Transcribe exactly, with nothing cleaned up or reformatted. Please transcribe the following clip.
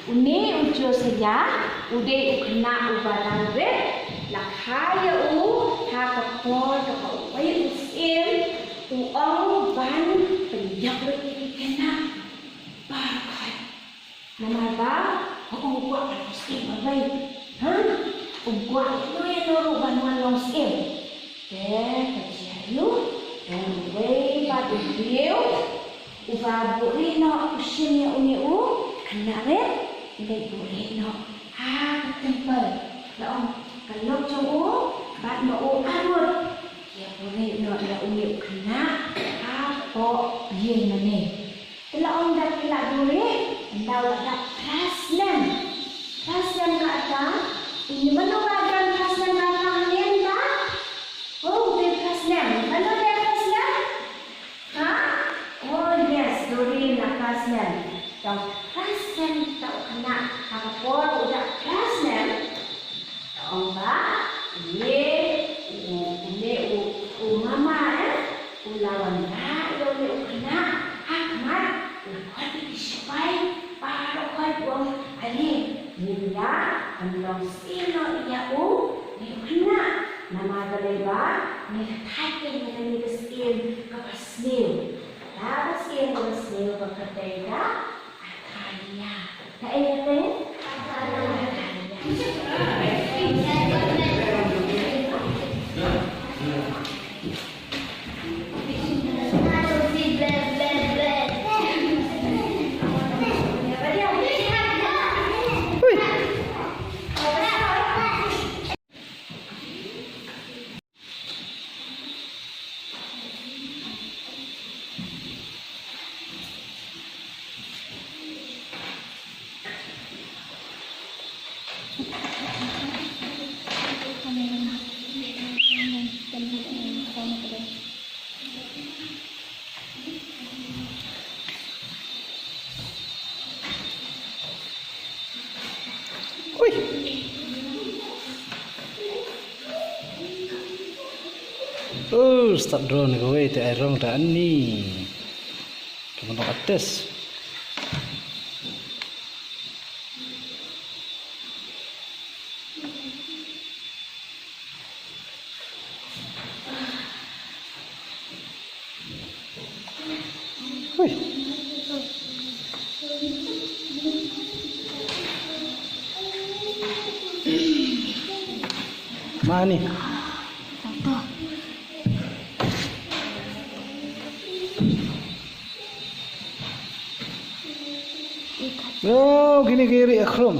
Une u Josiah u dei u khynnah uba dang rit. La kha ïa u ha ka por kaba uwei u syiem u ong ban pynïap lut ïa ki khynnah baroh khoit. Namar ba u kwah ban long syiem marwei. Ha? U kwah ïano ïano ruh ban wan long syiem. Te ka jia aïu? Te uwei pat u briew uba buhrieh noh u shim ïa une u khynnah rit, u leit buhrieh noh ha ka temple. La ong ka lok jong u bad ma u Aaron, ïa buhrieh noh ïa une u khynnah hapoh ïing mane. Te la ong da ki la buhrieh, ynda u la dap phra snem. Phra snem ka ata, ine mano ba don phra snem ka ata hangne mynta? Oh, dei phra snem. Mano dei phra snem? Ha? Oh yes, Doreen la phra snem. Tang phra snem tang khynnah ha ka por u dap phra snem. Tang ba, une, u, une u, u mama, eh, u la wanrah ïa une u khynnah ha khmat, u la khot ïa ki shipai baroh khoit u ong, ale, ngin ïa pynlong syiem noh ïa une u khynnah. Namar balei ba ngi la thait ïa kane ka syiem kaba sniew. Kata ka syiem kaba sniew ka kyrteng ka Athalia. Kaei kata? Athalia. Ui. Oh, start drone kawei te ai rong ta ani. Ka ban artist. Hui. Mani. Oh, kine ki ri akhrum.